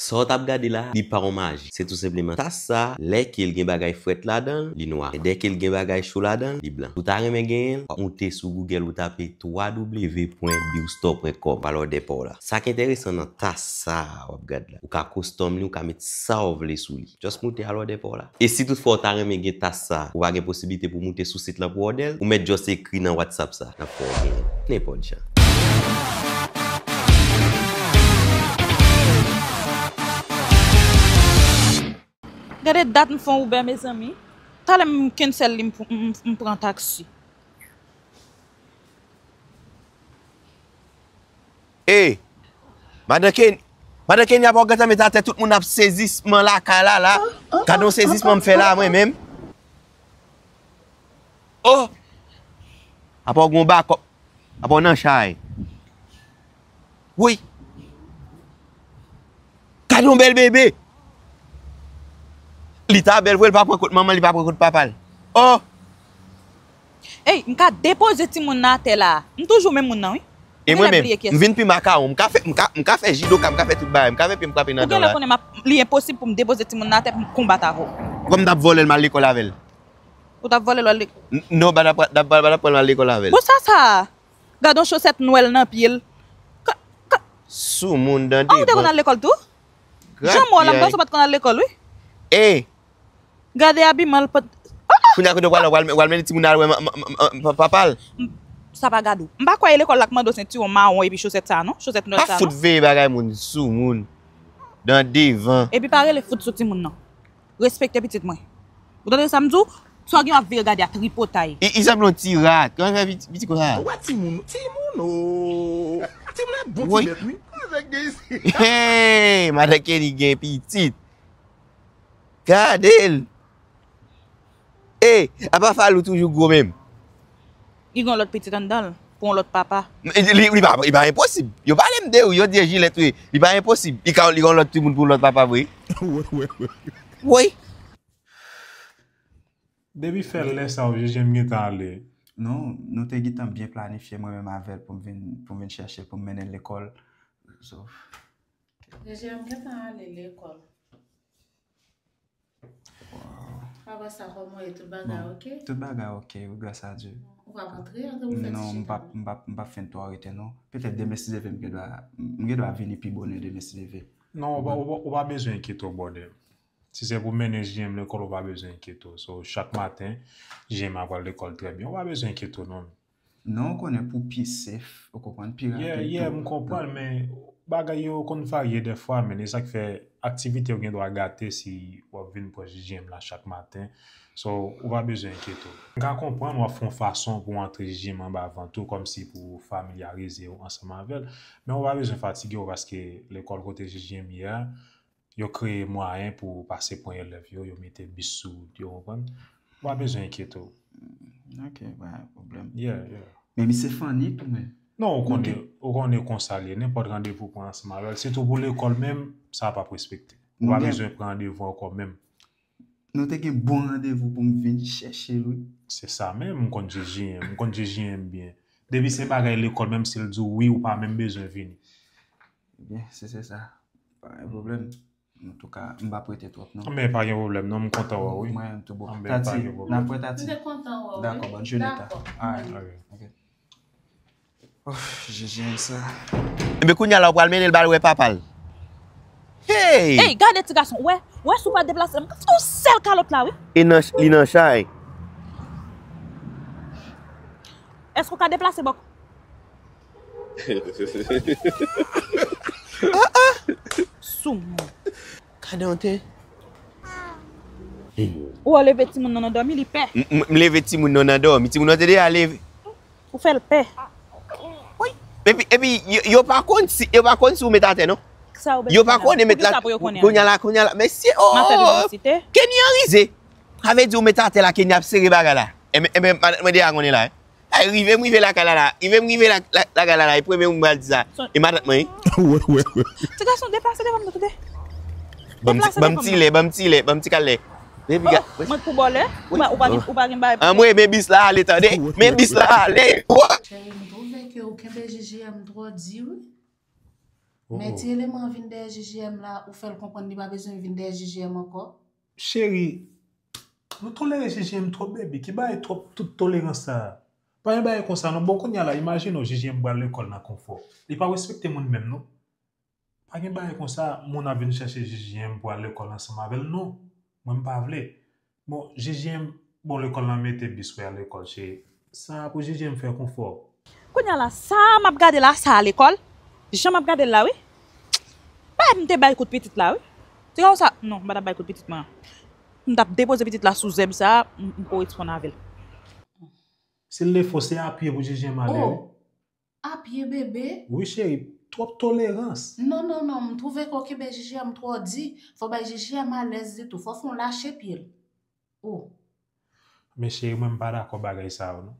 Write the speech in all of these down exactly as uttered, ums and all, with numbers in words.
Sa w t ap gade la, li pa yon maji. Se tou senpleman tas sa, lè ke l gen bagay frèt ladan l, li nwa. Men dè ke l gen bagay cho ladan l, li blan. Si w ta renmen genyen l, w ap moute sou Google, ou tape twa w pwen biwstore pwen kòm, w al òdè pa w la. Sa k enteresan nan tas sa a w ap gad la, ou ka custom li, ou ka met sa w vle sou li. Just moute al òdè pa w la. E si toutfwa w ta renmen gen tas sa, ou pa gen posiblite pou w moute sou sit lan pou w òdè l, ou mèt just ekri nan WhatsApp sa, n ap fè w genyen l. Nenpòt jan. Gade dat m fè yon Uber, mezanmi. Talè m cancel li, m, m, m pran taksi. Ey, madan Ken, madan Kenya, pa w gentan met atè, tout moun ap sezisman lakay la, la. Gade yon sezisman m fè la, mwen menm. Oh! Apa w gon bakòp, apa w nan chay. Woy! Gade yon bèl bebe! Li ta bèl vre, li pa pran kot manman, li pa pran kot papa l. Oh! Ey, m ka depoze timoun nan atè la. M toujou menm moun nan, wi. E mwen menm, m vin pi makawon. M ka fè, m ka, m ka fè jidoka, m ka fè tout bagay. M ka fè pye m frape nan dan la. Ou genlè konnen m ap, li enposib pou m depoze timoun nan atè pou m konbat avè w. Kòm m t ap vòlè l, m al lekòl avè l. Ou t ap vòlè l, w al lekòl? N-, non, m pa t ap, pa t ap, pa t ap pran l al lekòl avè l. Bon, sa, sa. Gade yon chosèt nwè l nan pye l. Ka, ka, soumoun dan devan. Ah, ou te konn al lekòl tou? Jan m wè w la, m panse w pa t konn al lekòl, wi. Ey! Gade abiman l, pa t, ah, ah! Kounye a kote w pral la, w pral, w pral mennen timoun nan al wè ma-, ma-, ma-, ma-, papa l. M, sa pa gade w. M pa kwè e lekòl la k mande w sentiwon mawon epi chosèt sa a non, chosèt nwè sa a non. Pa fout veye bagay moun, soumoun. Dan devan. Epi pa rele fout sou timoun nan. Respekte pitit mwen. Ou tande sa m di w? Sa w gen w ap vire gade a tripotay. I, i sanble yon ti rat. Kòman fè piti, piti konsa? Ou wè timoun, timoun o. Timoun ap bon ti bèt wi. Hey, madan Kenny gen pitit. Gade l. Ey, apa Falou toujou gwo menm? Li gen yon lòt pitit anndan l, pou yon lòt papa. Li, li pa, li pa enposib. Yo pale m de ou, yo di e Jilèt wi. Li pa enposib. Li ka, li gen yon lòt timoun pou yon lòt papa vre. Woy. Depi fè lè sa w, Jiji m gentan ale. Non, nou te gentan byen planifye mwen menm avè l pou m vin, pou m vin chèche l, pou m mennen l lekòl. So, Jiji m gentan ale lekòl. Apre sa, kòman w ye? Tout bagay oke? Tout bagay oke, wi, gras a Dye. Ou p ap antre, antre pou fè ti chita? Non, m p ap, m p ap, m p ap fè n twò rete, non. Petèt demen, si Dye vle, m gen dwa, m gen dwa vini pi bonè demen, si Dye vle. Non, ou pa, ou pa, ou pa bezwen enkyete w, brother. Si se pou mennen Jiji m lekòl, ou pa bezwen enkyete w. So, chak maten, Jiji m ap al lekòl trè byen. Ou pa bezwen enkyete w, non. Non, ou konnen pou pi safe, ou konprann, pi rapid tou. Yeah, yeah, m konprann, men bagay yo konn varye dèfwa, men e sa k fè aktivite yo gen dwa gate si w ap vin pran Jiji m la chak maten. So, ou pa bezwen enkyete w. M ka konprann w ap fè yon fason pou w antre Jiji m anba van tou, kòmsi pou familyarize w ansanm avè l. Men ou pa bezwen fatige w paske lekòl kote Jiji m ye a, yo kreye mwayen pou pase pran elèv yo, yo mete bis sou wout yo, w konprann? Ou pa bezwen enkyete w. Ok, pa gen pwoblèm. Yeah, yeah. Men misye funny tou, men. Non, ou konnen, ou konnen konsa l ye. Nenpòt randevou pran ansanm avè l, sitou pou lekòl menm, sa p ap respekte. Ou pa bezwen pran randevou ankò menm. Nou te gen bon randevou pou m vin chèche l, wi. Se sa menm, m konn Jiji m, m konn Jiji m byen. Depi se bagay lekòl, menm si l di w wi, ou pa menm bezwen vini. Ebyen, si se sa, pa gen pwoblèm. Antouka, m p ap rete twòp, non. Men pa gen pwoblèm, non, m kontan wè w, wi. Mwen menm tou, bro. Tati, n ap wè Tati. M te kontan wè w, wi. Dakò, bòn jounen, ta. Dakò. Alright. Ok. Ouf, Jiji m sa. Ebyen, kounye a la, ou pral mennen l ba l wè papa l. Hey! Ey, gade ti gason, wè, wè si w pa deplase, m ka fout yon sèl kalòt la, wi. E nan, li nan chay. Èske w ka deplase bò? Ah, ah! Soumoun. Gade yon te. Ou leve timoun nan nan dòmi, li pè. M, m, m leve timoun nan nan dòmi. Timoun nan te deja leve. Ou fè l pè. Wi. Epi, epi, yo, yo pa konn si, yo pa konn si ou met atè, non. Yo pa konnen met la. Kounye a la, kounye a la. Mesye, oh, oh, oh. Kenny an rize. Sa vle di ou met atè la, Kenny ap sere bagay la. Enben, enben, madanm mwen deja konnen la, eh. Ay, rive m rive lakay la, la. Rive m rive la, la, lakay la, la. E premye moun m pral di sa. E matant mwen, wi. Wè, wè, wè. Ti gason, deplase devan m, tande. Ban m ti, ban m ti lè, ban m ti lè, ban m ti kal lè. Baby, oh, mwen pou bò lè. Ou pa, ou pa gen, ou pa gen bagay pou fè. Anmwe, men bis la ale, tande. Men bis la ale. Cheri, m twouve ke ou kenbe Jiji m twò di, wi. Men ti eleman vin dèyè J J M la, ou fè l konprann li pa bezwen vin dèyè J J M ankò. Cheri, nou tolere J J M twòp, baby. Ki bagay twòp, tout tolerans sa a? Pa gen bagay konsa, non. Bon, kounye a la, imajine w, J J M pral lekòl nan konfò. Li pa respekte moun menm, non. Pa gen bagay konsa, moun ap vin chèche J J M pou al lekòl ansanm avè l, non. Mwen, m pa vle. Bon, J J M, bon, lekòl lan mete bis pou y al lekòl, cheri. Sa pou J J M fè konfò. Kounye a la, sa m ap gade la, sa a lekòl? Jan m ap gade l la, wi. Bay, m te bay kout pitit la, wi. Ti gason sa, non, m pa t ap bay kout pitit mwen an. M t ap depoze pitit la sou zèb sa a, m, m koresponn avè l. Si l defo, se a pye pou J J M ale, wi. Oh, a pye, bebe? Wi, cheri, twòp tolerans. Non, non, non, m twouve ke w kenbe J J M twò di. Fò bay J J M alèz li tou. Fò w fè yon lache pye l. Oh. Men cheri, mwen m pa dakò bagay sa yo, non.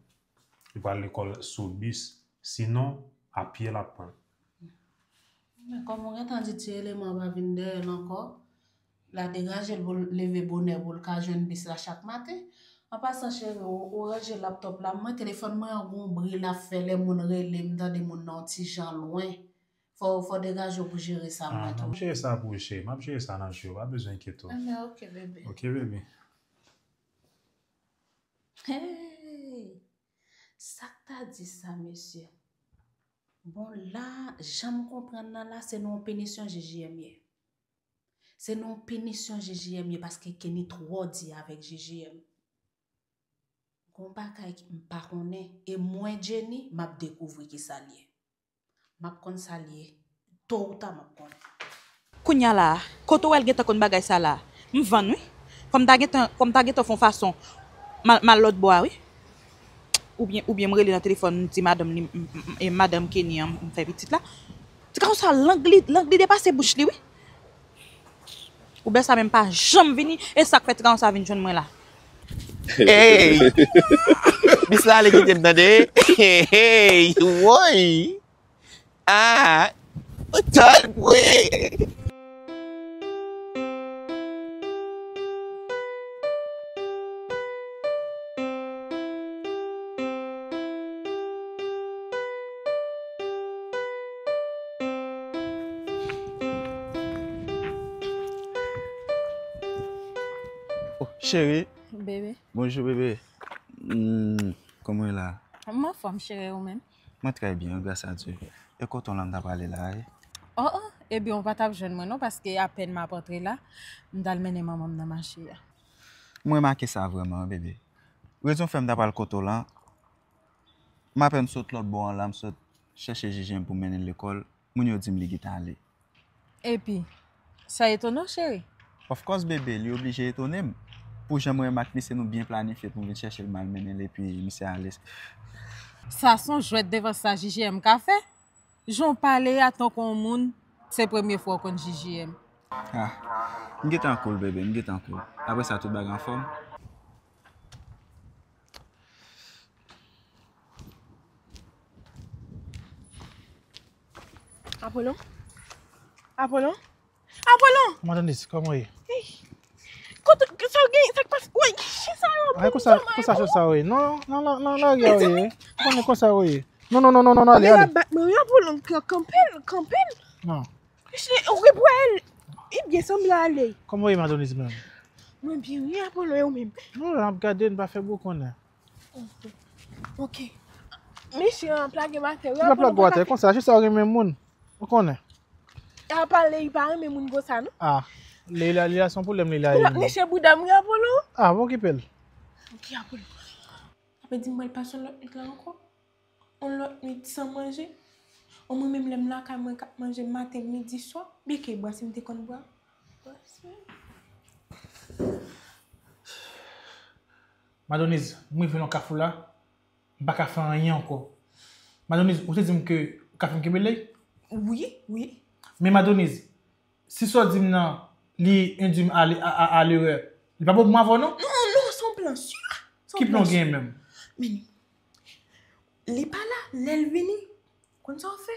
Li pral lekòl sou bis. Sinon, a pye l ap pran. Men kòm ou gentan di ti eleman pa vin dèyè l ankò, l a degaje l pou l leve bonè pou l ka jwenn bis la chak maten. An pasan, cheri, ou, ou ranje laptòp la. Mwen, telefòn mwen an gon bri l ap fè lè moun rele m, tande moun nan yon ti jan lwen. Fò, fò degaje w pou jere sa, mwen tou. Ah, m ap jere sa pou ou, cheri. M ap jere sa nan jou yo. Pa bezwen enkyete w. Enben, ok, bebe. Ok, bebe. Hey! Sa k ta di sa, mesye? Bon, la, jan m konprann nan la, se nan yon pinisyon J J M ye. Se nan yon pinisyon J J M ye, paske Kenny twò di avèk J J M. Gon bagay ki m pa konnen, e mwen, Jenny, m ap dekouvri ki sa l ye. M ap konn sa l ye. To ou ta, m ap konnen. Kounye a la a, kote w wè l gentan konn bagay sa la a? M vann, wi. Fò m ta gentan, fò m ta gentan fè yon fason m al, m al lòt bò a, wi. Oubyen, oubyen m rele nan telefòn, m di madanm li, m, m, m, e madanm Kenny an, m fè pitit la. Ti gason sa, lang li, lang li depase bouch li, wi. Ou bè sa menm pa janm vini, e sa k fè ti gason sa vin jwenn mwen la. Hey! Bis la ale kite m tande. Hey! Hey! Woy! Ah! Ou tòl vre! Oh, cheri. Bebe. Bonjou, bebe. Hmm, kòman w ye la? M anfòm, cheri, ou menm? Mwen trè byen, gras a Dye. E kote w la m ta prale la, e? Oh, oh, ebyen, ou pa t ap jwenn mwen non, paske apèn m ap antre la, m t al mennen manman m nan mache a. M remake sa vrèman, bebe. Rezon fè m ta pral kote w lan, m apèn sot lòt bò an la, m sot chèche J J M pou m mennen l lekòl, moun yo di m li gentan ale. Epi, sa etone w, cheri? Of course, bebe, li oblije etone m. Pou jan mwen menm ak misye nou byen planifye pou m vin chèche l, m al mennen l, epi misye ale. Sa se yon jwèt devan sa J J M ka fè? Jan w pale a tankou yon moun, se premye fwa w konn J J M. Ah, m gentan cool, bebe, m gentan cool. Apre sa, tout bagay anfòm. Apollon? Apollon? Apollon! Madanm Denise, kòman w ye? Hey! Kote, sa w gen, sa k pase? Woy, chen sa yo, ay, konsa, konsa chen sa w ye? Non, non, non, non, lage a w ye. Ou konnen konsa w ye. Non, non, non, non, non, ale, ale. Bat mwen, wi, Apollon, kanpe l, kanpe l. Non. Ou repwè l. Li byen sanble ale. Kòman w ye, Madanm Denise, menm? Mwen byen, wi, Apollon, e ou menm? Non, n ap gade, n pa fè bò konnen. Ok. Mesye an plage m atè, wi. Li pa plage w atè, konsa, se sa w renmen moun. Ou konnen. A pale, li pa renmen moun konsa, non? Ah, li la, li la, se yon pwoblèm, li la. Mesye bouda m, wi, Apollon. Ah, bon, okipe l. Ok, Apollon. Apre di m pral pase yon lòt nwit la ankò. Yon lòt nwit san manje. Omwen menm lè m lakay mwen k ap manje maten, midi, swa. Byen ke bwase m te konn bwè. Bwase. Madoniz, m rive nan kafou la, m pa ka fè anyen ankò. Madoniz, ou te di m ke ou ka fè m kenbe lèy? Wi, wi. Men Madoniz, si sa w di m nan, li endui m a, a, a, a lerè, li pa bon pou m avè w, non? Non, non, se yon plan si. Ki plan w genyen menm? Men, li pa la, lè l vini, konn sa w fè?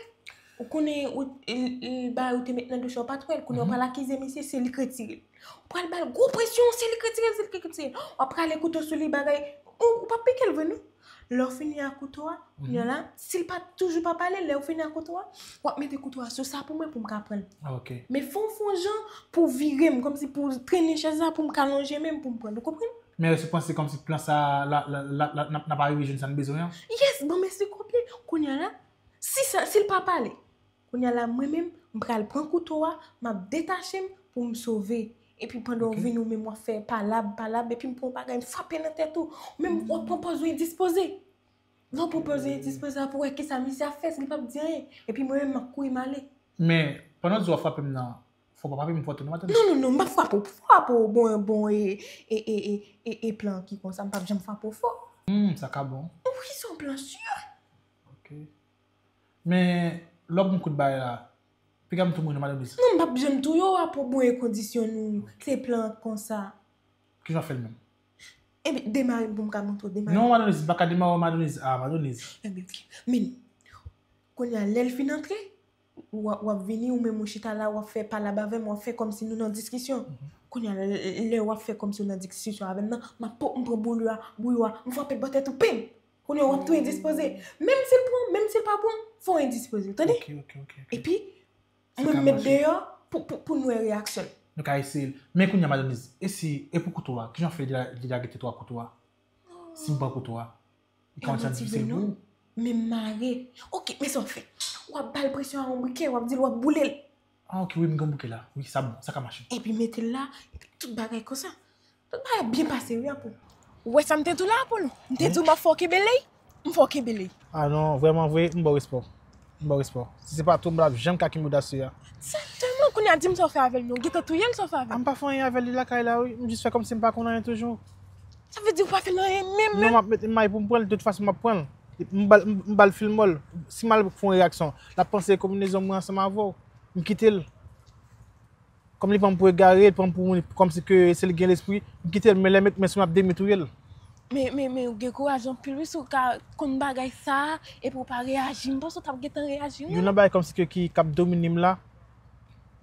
Ou konnen, ou, l, l, bagay ou te met nan douch la, ou pa t wè l, konnen w pral akize misye, se li k retire l. Ou pral ba l gwo presyon, se li k retire l, se li k retire l. W ap rale kouto sou li, bagay, ou, ou p ap pike l vre, non? Lè w fini ak kouto a, kounye a la, si l pa toujou pa pale, lè w fini ak kouto a, w ap mete kouto a sou sa pou mwen pou m ka pran l. Men fò w fè yon jan pou w vire m, kòmsi pou w trennen chèz la pou m ka lonje men m pou m pran l, ou konprann? Men èske w panse kòmsi plan sa a, la, la, la, la, n ap, n ap arive jwenn sa n bezwen an? Yes, bon, men se konpli. Kounye a la, si sa, si l pa pale, kounye a la, mwen menm, m pral pran kouto a, m ap detache m pou m sove. Epi pandan w vini, ou menm w ap fè palab, palab, epi m pran yon bagay, m frape nan tèt ou. Ou menm, w ap pran pòz ou endispoze. Lè w pran pòz ou endispoze, w ap wè kisa misye ap fè, li p ap di anyen. Epi mwen menm, m ap kouri, m ale. Men, pandan w di w ap frape m nan, fò w pa frape m fò tou, non, madanm? Non, non, non, m p ap frape w, frape w, bon, bon, e, e, e, e, e, e plan ki konsa, m p ap janm frape w fò. Hmm, sa ka bon. Wi, se yon plan si. Ok. Men, lè w ap yon kout bagay la, piga m tou mouri non, madanm Liz. Non, m p ap janm touye w apre w bon e kondisyon nou, se plan konsa. Kijan w ap fè l menm? Epi, demare m pou m ka montre w, demare. Non, madanm Liz, m pa ka demare w, madanm Liz. Ah, madanm Liz. Ebyen, ok. Men, kounye a, lè l fin antre, w ap, w ap vini, ou menm ou chita la, w ap fè palab avè m, w ap fè kòmsi nou nan diskisyon. Kounye a, lè, lè w ap fè kòmsi w nan diskisyon avè m nan, m ap pran bouyo a, bouyo a, m frape l bò tèt ou, pim! Kounye a w ap tou endispoze. Menm si l pran, menm si l pa pran, fò w endispoze, w tande? Ok, ok, ok, ok. Epi, mwen m met deyò pou, pou, pou n wè reyaksyon l. Nou ka eseye l. Men kounye a, madanm Liz, e si, e pou kouto a, kijan w fè li la, li lage tèt ou ak kouto a? Si m pran kouto a, li ka yon ti jan difisil pou ou. Men m mare. Ok, men sa w ap fè? W ap ba l presyon a yon brikè, w ap di l w ap boule l. Ah, ok, wi, m gen bouke la. Wi, sa bon, sa ka mache. Epi mete l la, epi tout bagay konsa. Tout bagay ap byen pase, wi, Apollo. Ou wè sa m te di w la, Apollo? M te di w m ap fè w kenbe ley. M fè w kenbe ley. Ah non, vrèman vre, m ba w respè. M ba w respè. Si se pa tou, m pa t ap janm ka kenbe odasye a. Egzakteman, kounye a di m sa w fè avè l, non. Gentan touye l, sa w fè avè l. Ah, m pa fè anyen avè l, li lakay la, wi. M jis fè kòmsi m pa konn anyen toujou. Sa vle di ou pa fè l anyen menm, menm? Non, m ap mete may pou m pran l, de tout fason m ap pran l. M ba l, m, m ba l fil mòl. Si m al fè yon reyaksyon, l ap panse konbinezon mwen ansanm avè w. M kite l. Kòm li pran m pou egare, li pran m pou moun, kòmsi ke se li gen lespri, m kite l, men lè met men sou m, l ap demi touye l. Men, men, men ou gen kouraj anpil wi, si w ka konn bagay sa a, epi w pa reyaji, m panse w t ap gentan reyaji wi. Youn nan bagay kòmsi ke ki, k ap domine m la,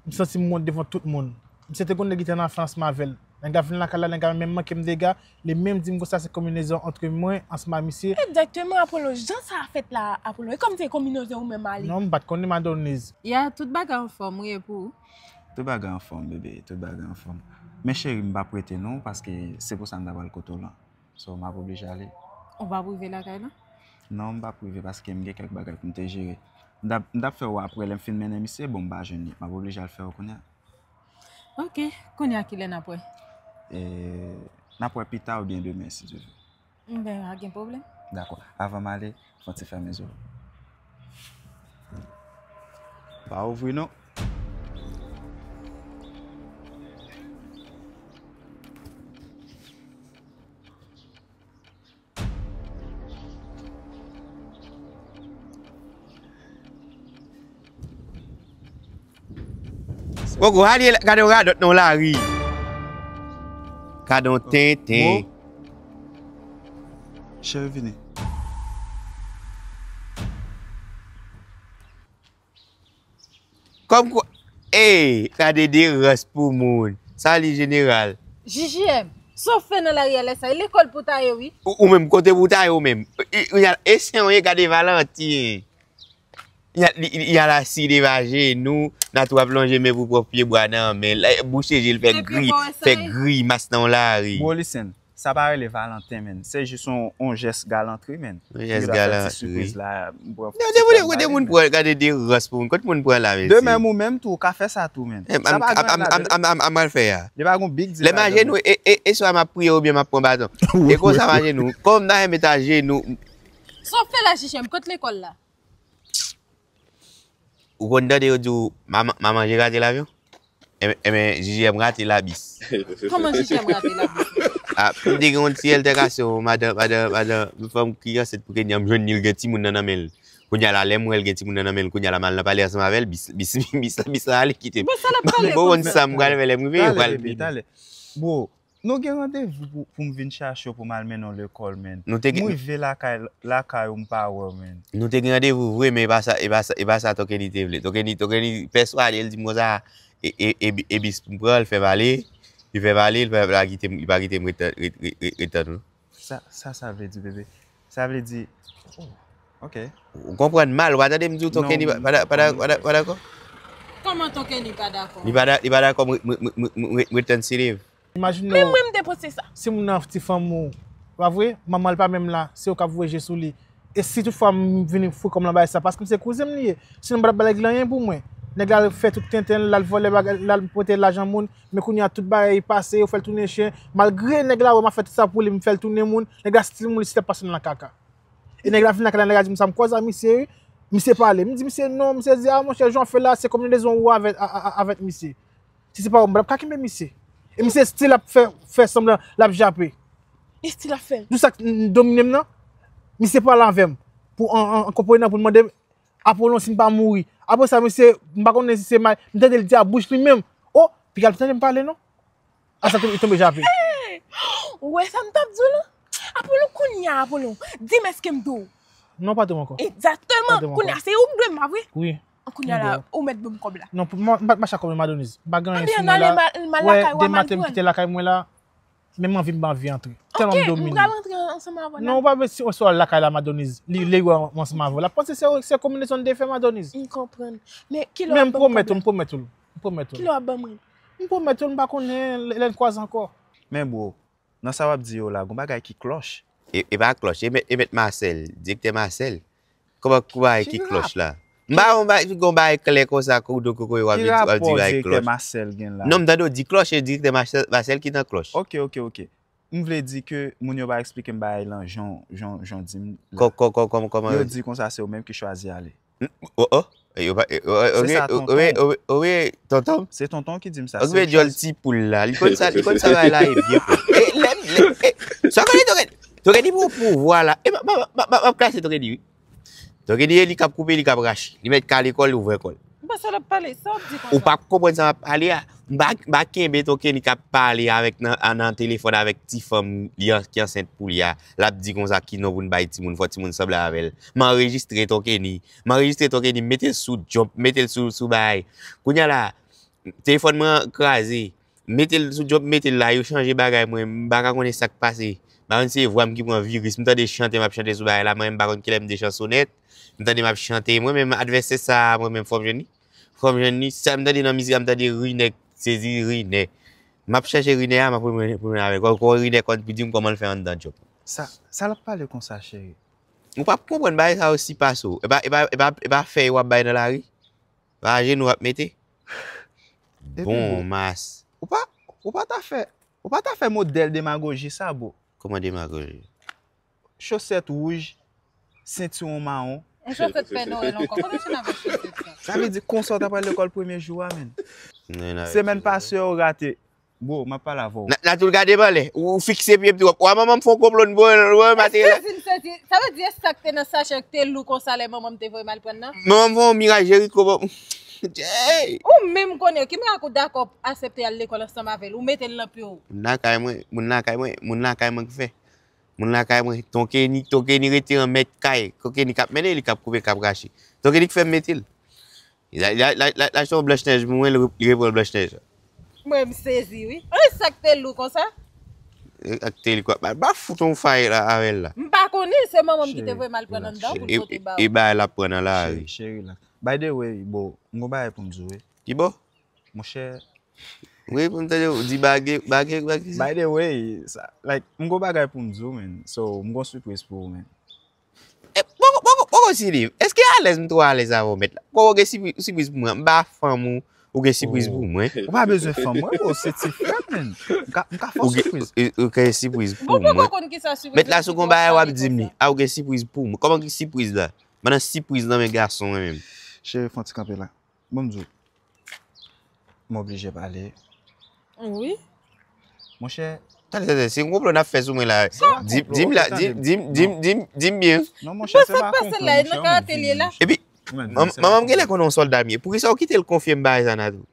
m santi m wont devan tout moun. Misye te gon nèg ki te nan afè ansanm avè l. Nèg la vin lakay la, nèg la menm manke m dega, li menm di m konsa se konbinezon antre mwen ansanm ak misye. Egzakteman, Apollo, jan sa fèt la, Apollo, e kòm se konbinezon ou menm ale. Non, m pa t konnen, madanm Niz. Ya, tout bagay anfòm wi, e pou ou? Tout bagay anfòm, bebe, tout bagay anfòm. Men cheri, m p ap rete non, paske se pou sa m ta pral kote w lan. So, m ap oblije ale. Ou p ap rive lakay lan? Non, m p ap rive paske m gen kèk bagay pou m te jere. M t ap, m t ap fè w wè apre lè m fin mennen misye, bon, m pa jwenn li. M ap oblije al fè w kounye a. Ok, kounye a kilè n ap wè? E, n ap wè pita oubyen demen, si Dye vle. Enben, pa gen pwoblèm. Dakò. Avan m ale, fè yon ti fèmen zo. Pa ouvri non. Poko, ale gade yon radòt nan yon lari. Gade yon tenten. Cheri, vini. Kòm kwa, ey, gade de rans pou moun. Sali jeneral. J J M, sa w fè nan lari a lè sa? E lekòl pou w ta ye wi. Ou, ou menm, kote pou w ta ye ou menm? E, e, e, e sen w ye, gade Valentin. Y a, li, li, y a la si deva jenou, Natou ap lonje men pou pran pyebwa nan men l, bouche je l fè gri, fè grimas nan yon lari. Bro, listen, sa pa rele Valentin, menn. Se jis yon, yon jès galantri, menn. Yon jès galantri. Yo ta fè ti sipriz la, m pran ti kòb ba li, menn. Kote moun pran, gade de rans pou moun, kote moun pran la, mesye. De menm ou menm tou, ou ka fè sa tou, menn. Sa pa gen anyen ladan l. Sa m pral fè a. Li pa gon big deal ladan l. Lè m ajenou, e, e, e swa m ap priye oubyen m ap pran baton. E konsa m ajenou. Kòm m ta renmen ta ajenou. Sa w fè la, J J M, kot lekòl la? Ou konn tande yo di w, "Manman, manman, j'ai raté l'avion"? Enben, enben, J J M rate labis. Kòman J J M rate labis? Ah, m te gen yon ti altèkasyon, madan, madan, madan, yon fanm ki ansent pou Kenya, m jwenn li, l gen timoun nan, nan men l. Kounye a la, lè m wè l gen timoun nan, nan men l, kounye a la, m al nan pale ansanm avè l, bis, bis, bis la, bis la ale kite m. Bon, sa l ap pale konsa? M pa konn sa m pral fè lè m rive, yo pral vini. Talè, bebe, talè. Bro, Nou gen randevou pou, pou m vin chache w pou m al mennen w lekòl, menn. M rive lakay, lakay ou m pa wè w, menn. Nou te gen randevou vre, men e pa sa, e pa sa, e pa sa Tokeni te vle. Tokeni, Tokeni pèswade l, di m konsa, e, e, e, e bis pou m pran, l fè m ale, li fè m ale, li pa, pa kite m, li pa kite m ret, ret, ret, ret, ret tann ou. Sa, sa, sa vle di, bebe? Sa vle di, oh, ok. Ou konprann mal, ou pa tande m di w Ton Kenny pa dakò? Kòman Ton Kenny pa dakò? Li pa dakò m retenn Siliv. Imajine w, si moun nan ti fanm ou, pa vre, manman l pa menm la, se ou k ap voye je sou li. E si tout fwa m vini fou kòm nan bagay sa, paske m se kouzen m li ye. Sinon m pa t ap ba nèg la anyen pou mwen. Nèg la fè tout tenten l, l al vòlè bagay, l al pote lajan moun, men kounye a tout bagay pase, yo fè l tounen chen. Malgre nèg la wè m ap fè tout sa pou li, m fè l tounen moun, nèg la still moun li still ap pase m nan kaka. E nèg la vin lakay la, nèg la di m sa, m kwaze a misye wi. Misye pale. M di misye non, misye di a monchè jan w fè la, se kombinezon ou avèk avèk misye. Si se pa ou, m pa t ap ka kenbe misye. E misye still ap fè fè sanblan l ap jape. Li still ap fè l. Nou sa k domine m nan, misye pale avè m pou an an an konprann nan pou l mande m Apolon si m pa mouri. Apre sa misye, m pa konnen si se may, m tande l di a bouch li menm. O, piga l pa tande m pale non. A sa tonbe tonbe jape. Ou wè sa m t ap di w lan? Apolon kounye a Apolon, di m èske m dwe w? Non pa dwe m ankò. Egzakteman, kounye a se ou k dwe m pa vre? Wi. Kounye a la, ou mèt ban m kòb la. Non, m pa mache ak kòb non Madonis. M pa gen anyen sou mwen la. Wè, demen maten m kite lakay mwen la, men m anvi m pa anvi antre. Tèlman m domine. Ok, m pral antre ansanm avè w la. Non, ou pa bezwen si w al lakay la Madonis, li li wè w ansanm avè w. L ap panse se se konbinezon n te fè Madonis. M konprann. Men kilè w ap ban m kòb la? Men m pwomèt ou, m pwomèt ou, m pwomèt ou. Kilè w ap ban mwen? M pwomèt ou, m pa konnen lè n kwaze ankò. Men bro, nan sa w ap di yo la, gon bagay ki klòch. E pa klòch, e mèt, e mèt Masèl, direktè Masèl. Kòman kou bagay ki klòch la? M pa wè yon bagay, gon bagay klè konsa, kou do kokoye w ap di bagay klòch. Ki rapò direktè Masèl gen la? Non, m tande w di klòch, e direktè Masèl ki nan klòch. Ok, ok, ok. M vle di ke moun yo pa eksplike m bagay lan jan jan jan di m la. Kò, kò, kò, kòman, kòman yo di? Yo di konsa se ou menm ki chwazi ale. Oh, oh. Yo pa, Se sa, tonton. Owe, tonton. Se tonton ki di m sa. Okipe dyòl ti poul la. Li konn sa, li konn sa bagay la ye byen. E lè, lè, e, sa konn li toke, toke li pou pouvwa la. E m ap klase toke li wi. Toke li, li k ap koupe, li k ap rache. Li mèt kale kò l, ouvè kò l. M panse l ap pale, sa w ap di konsa? Ou pa konprann sa m ap pale a. M pa, m pa kenbe Ton Kenny k ap pale avèk nan, nan telefòn avèk ti fanm li an, ki ansent pou li a. L ap di konsa ki non pou n bay timoun, fò timoun sanble avè l. M anrejistre Ton Kenny. M anrejistre Ton Kenny, m mete l sou jump, m mete l sou, sou bagay. Kounye a la, telefòn mwen an kraze. M mete l sou jump, m mete l la, yo chanje bagay mwen, m pa ka konnen sa k pase. M pa konn si se vwa m ki pran viris, m tande chante, m ap chante sou bagay la, mwen menm m pa konn kilè m te chansonèt. M tande m ap chante, mwen menm advèsè sa a, mwen menm fò m jwenn li. Fò m jwenn li, sa m tande nan mizik la, m tande ri nèg, sezi ri nèg. M ap chèche ri nèg a, m ap ri nèg avè l. Kò ri nèg konn pou di m kòman l fè anndan djòb. Sa, sa l ap pale konsa, cheri? Ou p ap konprann bagay sa yo si pase w. E pa, e pa, e pa, e pa fèy w ap bay nan lari? Pa ajenou w ap mete? Bon mas. Ou pa, ou pa ta fè, ou pa ta fè modèl demagoji sa, bro. Kòman demagoji? Chosèt wouj, sentiwon mawon. Yon chosèt Pè Nwèl ankò. Kòman se nan vòt chosèt sa? Sa vle di konsa w ta pral lekòl premye jou a, menn. Semèn pase yo rate. Bro, m ap pale avè w. N a tou l gade m anlè. Ou fikse pye m twòp. Wa manman m fè yon konplo n voye l, voye materyèl la. Èske se, se, sa vle di e sa k te nan sachè te lou konsa lè manman m te voye m al prann nan? Manman m fè yon miraj Jeriko ban m. Hey! Ou menm konnen ki mirak ou dakò aksepte al lekòl ansanm avè l, ou mete l nan pye w. Moun lakay mwen, moun lakay mwen, moun lakay mwen k fè. Moun lakay mwen, Ton Kenny, Ton Kenny rete an mèt kay. Ton Kenny k ap mennen, li k ap koupe, k ap rache. Ton Kenny k fè m mete l. Li achte yon blanch nèj pou mwen, li repran blanch nèj la. Mwen m sezi wi. An sa k te lou konsa? Ak te li kwa. Ba fout yon fay la avè l la. M pa konnen, se manman m ki te voye m al pran anndan pou l pote ba ou. E bagay l ap pran nan lari. Cheri, cheri, la. By the way, bro, m gon bagay pou m di w wi. Ki bò? Monchè. Wi, pou m tande w di bage, bage, bage. By the way, sa, like, m gon bagay pou m di w, man. So, m gon sipriz pou ou, man. Poko, poko, poko Siliv, èske alèz m twò alèz avè w mèt la? Poko gen sipriz pou mwen, m pa fanm ou, ou gen sipriz pou mwen. Ou pa bezwen fanm mwen, bro, se ti frè m, man. M ka, m ka fè w sipriz. Ou gen sipriz pou mwen. Mèt la, si w gon bagay w ap di m li. A, ou gen sipriz pou mwen. Kòman ki sipriz la? M nan sipriz nan men gason mwen menm. Cheri, fè yon ti kanpe la. Ban m di w. M oblije pale. Wi. Monchè. Tande, tande, se yon konplo n ap fè sou mwen la. Di m, di m la, di m, di m, di m, di m, di m byen. Non, monchè, se pa konplo, monchè, ou mèt vini. Epi, manman m genlè konnen yon sòlda m ye. Poukisa w kite l konfye m bagay sa nan tou?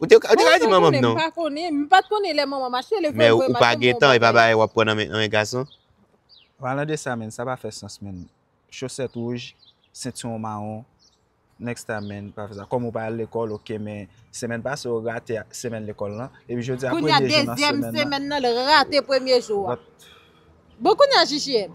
Ou te, ou te ka di manman m non. M pa konnen, m pa t konnen lè manman m achte, lè vre vre m pa t konn. Men ou pa gen tan, e pa bagay w ap pran nan men, nan men gason. Palan de sa, menn, sa pa fè sans, menn. Chosèt wouj, sentiwon mawon, next time, man, pa fè sa. Kòm ou pa al lekòl, oke, men semèn pase, ou rate semèn lekòl lan. Epi jodi a, premye jou nan semèn nan. Kounye a, dezyèm semèn nan, l rate premye jou a. Bon, kounye a, J J M,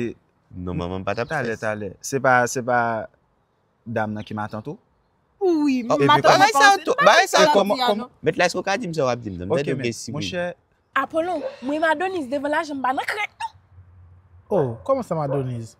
se Non, manman m pa t ap fè talè, sa. Talè. Se pa, se pa dam nan ki matant ou? Wi, Oh, men matant bagay mwen sa yo panse tou, se bagay sa sa yo l kòman, di a kòman, non. Mèt la, èske w ka di m sa w ap di m? Tande Ok, m men, gen si wi. Monchè, Apolon, mwen Madonise devan lajan m pa nan krèk non. Oh, kòman sa Madonise?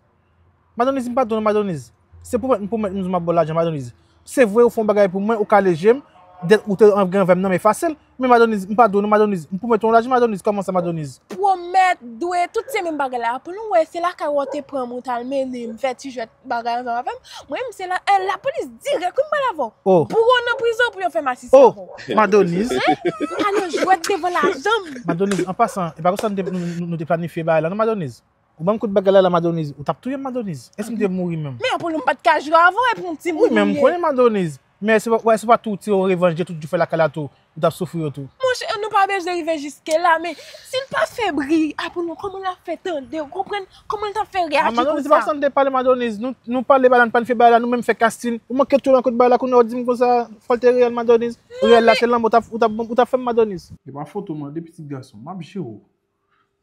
Madonise, m pa tande w Madonise. Se pwomèt m pwomèt m di w m ap ba w lajan Madonise. Se vre ou fè yon bagay pou mwen, ou kale je m, dèt ou te an gen anvè m nan men fasil. Men Madonise, m pa tande w Madonise. M pwomèt w yon lajan Madonise, kòman sa Madonise? Pwomèt, dwe, tout se menm bagay la. Apolon, wè, se lakay ou te pran m ou t al mennen m fè ti jwèt bagay ansanm avè m. Mwen menm se la, eh, lapolis dirèk wi m pral avè w. Oh, Boure w nan prizon pou yo fè m asiste oh, avè w. Madonise. M pa nan jwèt devan lajan m. Madonise, an pasan, e pa konsa nou te, nou, nou, nou te planifye bagay la, non, Madonise? Ou ban m kout bagay la, la, Madonise. Ou t ap touye m, Madonise. Èske m te mouri menm? Men Apolon, m pa t ka jwe avè w epi yon ti Wi, moun men m ou ye. Konnen, Madonise. Men se pa, wè, se pa tou ti revanj, gen tout jou fè lakay la tou. Ou t ap soufri yo tou. Monchè, nou pa bezwen rive jiske la, men si l pa fè bri, Apolon, kòman l ap fè tande, ou konprann? Kòman l t ap fè Ah, reyaji Madonise, se konsa? pa sa n te pale, Madonise. Nou, nou pale bagay la, n pa n fè bagay la, nou menm fè kastin. Ou manke tou nan kout bagay la, kounye a w di m konsa, fò l te reyèl, Madonise. Reyèl la, se lanmò w t ap, ou t ap, ou t ap fè m, Madonise. Epa foto mande pitit gason, m ap jere w.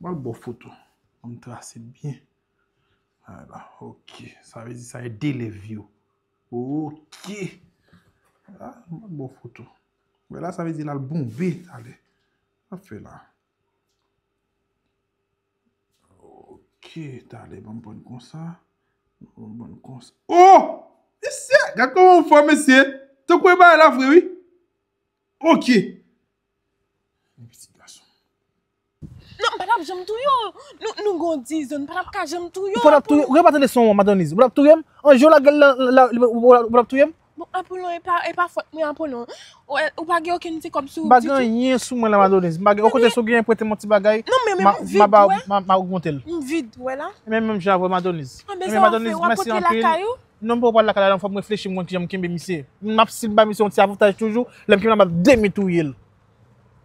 M al ba w foto. Ban m trase l byen. Ala, ok. Sa vle di sa e de lèv yo. Ok. Ah, m al ba w foto. Wè la, sa vle di l al bonbe talè. Sa fè la. Ok, talè, ban m pran konsa. Ban m pran konsa. Oh! Mesye, gad kòman w fò, mesye. Tankou e bagay la vre, wi. Ok. Pitit gason. Non, m pa t ap janm touye w. Nou, nou gon dizon, m pa t ap ka janm touye w. Ou pa t ap touye, ou pa tande son an, Madonise. Ou pa t ap touye m? An je w lage l la, la, la, ou pa t ap touye m? Bon, Apolon, e pa, e pa fòt mwen, Apolon. Ou, ou pa gen okenn ti kòb sou M ou pa ditou. Anyen sou mwen la, Madonise. M pa gen okenn sou gen prete m yon ti bagay. Non, men, men Ma, m ma, vid, ba, wè. Ma, ma ogmante l. M vid, wè la. E menm, menm jan avè w, Madonise. Anben, E sa men, w ap Madonise, fè, w ap mèsi pote anpil. Lakay ou? Non, m pa pral lakay la, fò m reflechi, m konn kijan m kenbe misye. M ap, si m ba misye yon ti avantaj toujou, lè m kenbe l, m ap demi touye l.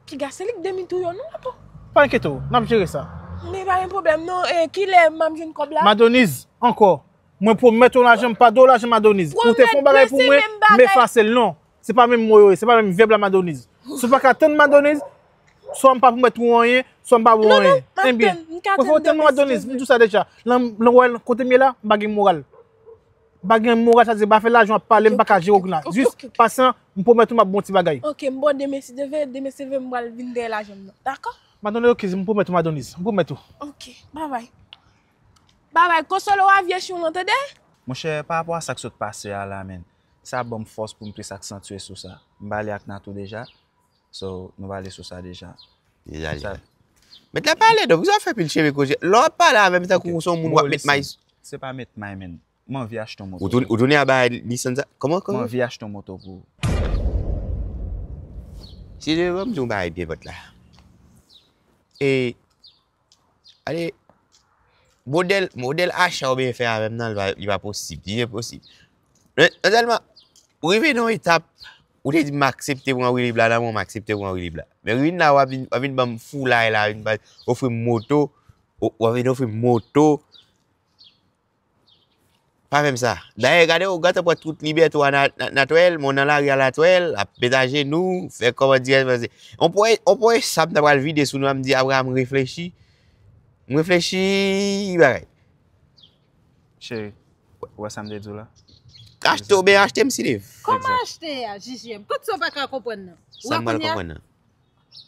Piga, se li k demi touye w, non, papa? Pa enkyete w, n ap jere sa. Men pa gen pwoblèm, non. E, kilè m ap jwenn kòb la? Madonise, ankò. Mwen pwomèt yon lajan, m pa do w lajan, Madonise. Ou te fè yon bagay pou mwen, m efase l, non. Se pa menm mo yo ye, se pa menm vèb la, Madonise. Si w pa ka tann, Madonise, swa m pa pwomèt ou anyen, swa m pa ba w anyen. Ebyen, ou fè w tann, Madonise, m di w sa deja. Lan, lan wè kote m ye la, m pa gen moral. M pa gen moral, sa di, m pa fè lajan, w ap pale, m pa ka jere w la. Jis, pasan, m pwomèt ou m ap ba w yon ti bagay. Ok, m bon, demen si Dye vle, demen si Dye vle, m pral vin dèyè lajan m nan. Dakò? Madonise, ok, m pwomèt ou, Madonise. M pwomèt ou. Ok, babay. Babay, konsole w a vye chyon lan, tande? Monchè, pa rapò a sa k sot pase a la, menn, sa ban m fòs pou m plis aksantye sou sa. M pale ak Natou deja. So, nou pale sou sa deja. Deja, deja. Mèt la pale, donk, sa fè pil cheve koze. Lè w ap pale avè m tankou w se yon moun w ap met may. Se pa met may, menn. M anvi achte yon moto. Ou tou-, ou tounen a bay lisann sa? Kòman, M kòman? Anvi achte yon moto pou ou. Si je, ban m di yon bagay byen vòt la. E, ale, modèl, modèl acha ou byen fè avè m nan, li pa, li pa posib. Li enposib. Men, men sèlman, ou rive nan yon etap, ou te di m aksepte pran Wilib la nan men w, m aksepte pran Wilib la. Men rive la, w ap vin, w ap vin ban m foulay la, vin ban, ofri m moto, w, w ap vin ofri m moto. Pa fè m sa. Dayè, gade w, gade w pran tout libète w a na-, na-, natwèl, men w nan lari a latwèl, ap met ajenou, fè kòman dirèk, paske on pwen, on pwen sab nan pral vide sou nou, a m di, apre a m reflechi. M reflechi, bagay. Cheri, ou wè sa m te di w la? Achte w, ben achte m si li. Kòman achte a, J J M? Kot sa w pa ka konprann nan? Sa m pral Kounye a, konprann nan.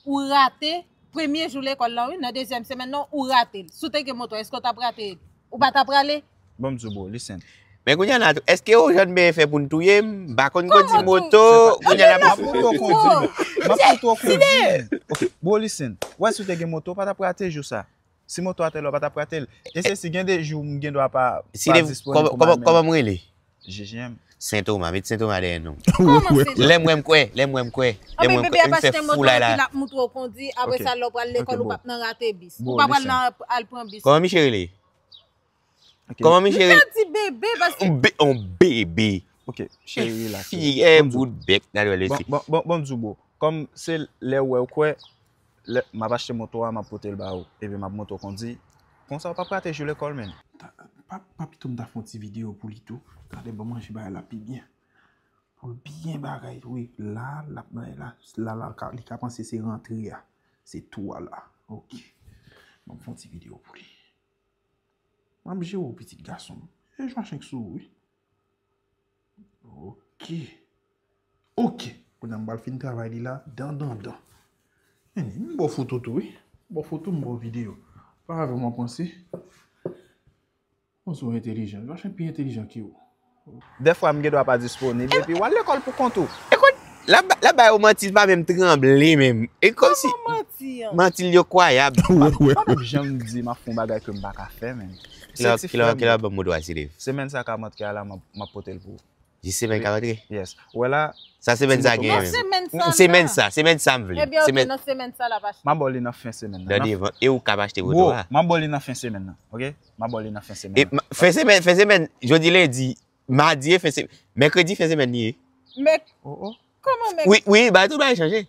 Ou rate premye jou lekòl la, wi, nan dezyèm semèn nan, ou rate l. Si w te gen moto, èske w t ap rate l? Ou pa t ap prale? Bon, m di w, bro, listen. Men kounye a la, èske yo jwenn byen fè pou n touye m? M pa konn kondi moto, Se pa- kounye a la M ap fout ou kondi. M ap fout ou kondi. Ok, bro, listen. Wè, si w te gen moto, w pa t ap rate jou sa. Si moto a te la, w pa t ap rate l. E se si gen de jou m gen dwa pa, Si pa de, disponib kòman, pou m kòman, al, kòman m rele? J J M. Sentoma, met Sentoma dèyè non. Kòman se? Lè m wè m kwè, lè m wè m kwè. Lè m Anben wè m bebe kwè, ap m fè achte moto foulay la. epi l ap montre w kondi, apre Ok. sa lè w pral lekòl Ok, ou p ap nan rate bis. Bon, Ou pa pral listen. nan al pran bis. Kòman misye rele? Ok. Kòman misye Li rele? ka di bebe paske On be-, on bebe. Ok, cheri, relax. Fiyè Bon, bout bèk nan dwèl Bon, esi. bon, bon, bon, m di w, bro. Kòm se lè w wè w kwè, lè m ap achte moto a, m ap pote l ba ou, epi m ap montre w kondwi. Konsa, w p ap rate jou lekòl, menm. Pa, pa pito m ta fè yon ti videyo pou li tou. Talè, ban m ranje bagay la pi byen. Pou l byen bagay, wi. La, l ap bay la. La, la, li ka panse se rantre a. Se tou a la. Ok. Ban m fè yon ti videyo pou li. M ap jere w, pitit gason m. E jwa chenk sou ou, wi. Ok. Ok. Kounye a m pral fin travay li la, dan, dan, dan. Men, m ba w foto tou, wi. M ba w foto, m ba w videyo. Pa avè m w ap panse. Konsa w entelijan. Jwa chenk pi entelijan ke ou. Dèfwa m gen dwa pa disponib, epi w al lekòl pou kont ou. Ekout, l ap, l ap ba yo manti, l pa menm tranble menm. E kòmsi. Kòman manti an? Manti l yo kwayab. M p ap janm di m ap fè yon bagay ke m pa ka fè, menm. Kilè, kilè, kilè w ap ban m moto a, Steve? Semèn sa k ap antre a la, m ap, m ap pote l pou ou. Jis semèn k ap antre? Yes. Ou wè la, sa semèn sa gen menm. Nan semèn sa. Semèn sa, semèn sa m vle. Ebyen, ok, nan semèn sa l ap achte. M ap ba w li nan fen semèn nan. Nan devan, e ou k ap achte moto a? Bro, m ap ba w li nan fen semèn nan, ok? M ap ba w li nan fen semèn nan. Fen semèn, fen semèn, jodi lendi, madi e fen semèn, mèkredi fen semèn li ye. Mèk... Oh, oh. Kòman mèk... Wi, wi, bagay, tout bagay chanje.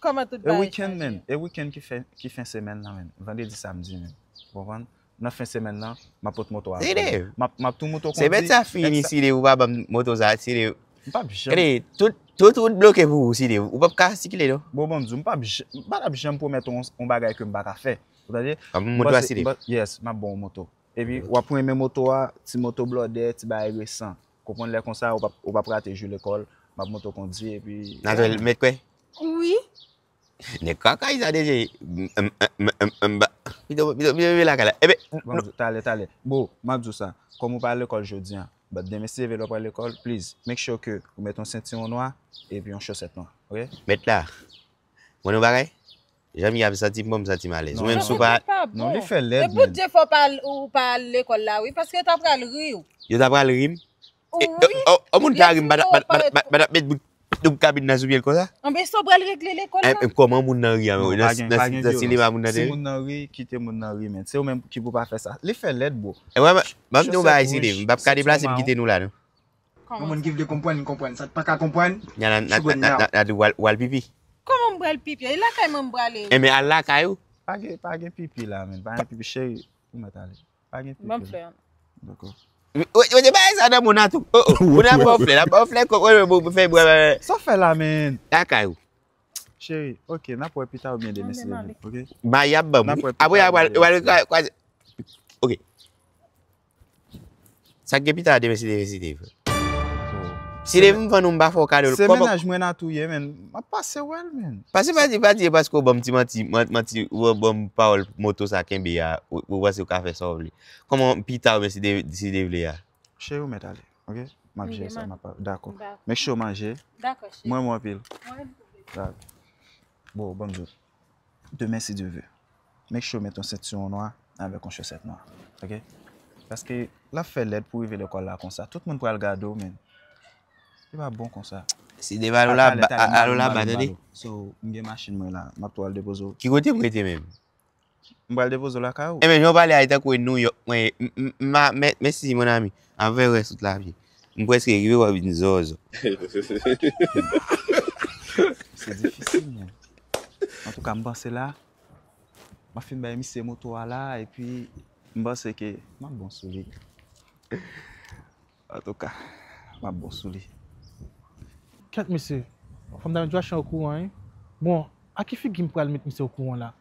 Kòman tout bagay chanje? E wikenn, menm. E wikenn ki fen, ki fen semèn nan, menm. Vandredi, samdi, menm. Ou konprann? Nan fen semèn nan, m ap pot moto a pou ou. M ap, m ap tou montre w kondwi. Semèn sa fini, Steve, ou pa ban m moto sa, Steve. M p ap janm... Gade, tout, tout wout bloke pou ou, Steve. Ou p ap ka sikile, non. Bon, bon, m di w, m p ap j-, m pa t ap janm pwomèt w yon, yon bagay ke m pa ka fè. Ou tande? Ap ban m moto a, Steve? Yes, m ap ba w moto. Epi, w ap renmen moto a, ti moto blòdè, ti bagay resan. Konprann, lè konsa, ou p ap, ou p ap rate jou lekòl, m ap montre w kondwi, epi... Nazwèl, mèt kwè? Wi. Nèg kaka sa deje. M, m, m, m, m, ba. Pito, pito, pito, pito lakay la. Ebe, bon, talè, talè. Bon, m ap di w sa. Kòm ou pa al lekòl jodi a, but demen si Dye vle lè w pral lekòl, please, make sure ke ou mete yon sentiwon nwa epi yon chosèt nwa, ok? Mèt la. Mwen, yon bagay? Jan m ye a, m santi m bon, m santi m alèz. Ou menm, si w pa... Non, li fè lèd, man. E pou Dye fè w pa al, ou pa al lekòl la, wi, paske yo ta pral ri w. Yo ta pral ri m? E, wi. O, o, o, moun ka ri m, pa, pa, pa, pa, pa, pa met bout, bout kabin nan sou pye l konsa? Anben, sa w pral regle lekòl la? E, e, kòman moun nan ri a, nan, nan, nan sinema moun nan te ri? Si moun nan ri, kite moun nan ri, men. Se ou menm ki pou pa fè sa. Li fè lèd, bro. E, wè, m, m ap di w yon bagay, Steve, m p ap ka deplase m kite nou la, non. Yon moun ki vle konprann, konprann. Sa k pa ka konprann, na, na, na, na, na, na, w al, w al pipi. Kòman m pral pipi? E lakay mwen m prale. Enben, al lakay ou. Pa gen, pa gen pipi la, men. Pa gen pipi, cheri. Ou mèt ale. Pa gen pipi. Ban m flè an. Dakò. Ou, ou, ou te bay sa nan moun nan tou. Oh, oh. Moun nan ba w flè, la ba w flè, ko-, oh, oh, oh, fè bwè, bwè. Sa w fè la, men? Lakay ou. Cheri, ok, n ap wè pita oubyen demen si Dye vle, ok? Ba y ap ban m, wi. Apre, apre, apre, apre, ok. Sa k gen pita demen si Dye vle, si Dye vle. Si Dye vle m vann ou, m pa fè w kado l. Se mennaj mwen a touye, men. M ap pase wè l, men. Pase pa di, pa di, paske w ban m ti manti, man-, manti, ou ban m pawòl moto sa kenbe a, ou, ou panse w ka fè sa w vle. Kòman pita oubyen si Dye, si Dye vle a? Cheri, ou mèt ale, ok? M ap jere sa, m ap, dakò. Make sure w manje. Dakò, cheri. M renmen w anpil. Mwen menm tou, bebe. Dakò. Bon, ban m di w. Demen, si Dye vle. Make sure w mete yon sentiwon nwa avèk yon chosèt nwa. Ok? Paske l ap fè lèd pou w rive lekòl la konsa. Tout moun pral gade w, men. Li pa bon konsa. Si devan alo la, alo la, ba, tande. So, m gen machin mwen la. M ap tou al depoze w. Ki kote m rete menm? M pral depoze w lakay ou. Enben, jan w pale a, e tankou e New York mwen ye. M, m, m a, mè-, mèsi, mon ami. Avè rès tout lavi. M prèske rive, w ap vin zozo. Se difisil, men. Antouka, m panse la, m ap fin bay misye moto a la, epi m panse ke m ap bon sou li. Antouka, m ap bon sou li. Kèt, mesye. Fanm dam Joachim okouran, wi. Bon, a ki figi m pral met misye okouran la?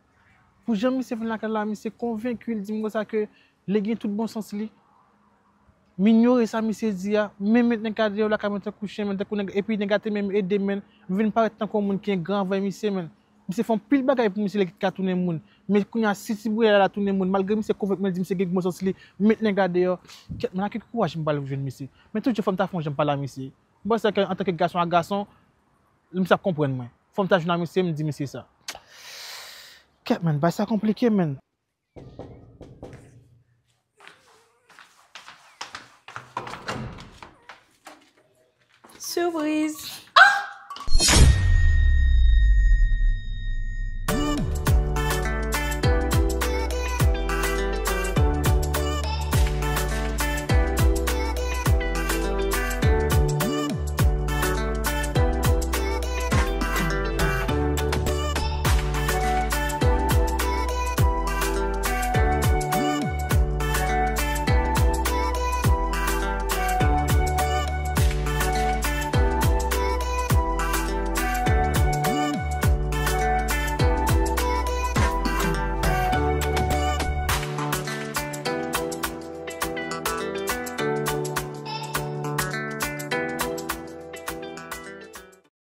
Pou jan misye vin lakay la, misye konvenki l di m konsa ke li gen tout bon sans li. M inyore sa misye di a, men met nèg la deyò lakay mwen tankou chen, men tankou nèg, epi nèg la te menm ede m, men m vin parèt tankou yon moun ki engra anvè misye, men. Misye fè anpil bagay pou misye, li ka tounen moun. Men kounye a, si ti bouya la tounen moun, malgre misye konvenk mwen, di misye gen bon sans li, met nèg la deyò. Kèt, men a ki kouraj m pral jwenn misye? Men tout jan fò m ta fè yon jan pale a misye. M panse ke antanke gason a gason, misye ap konprann mwen. Fò m ta jwenn a misye, m di misye sa. Kèt, men, bagay sa konplike, men. Sipriz!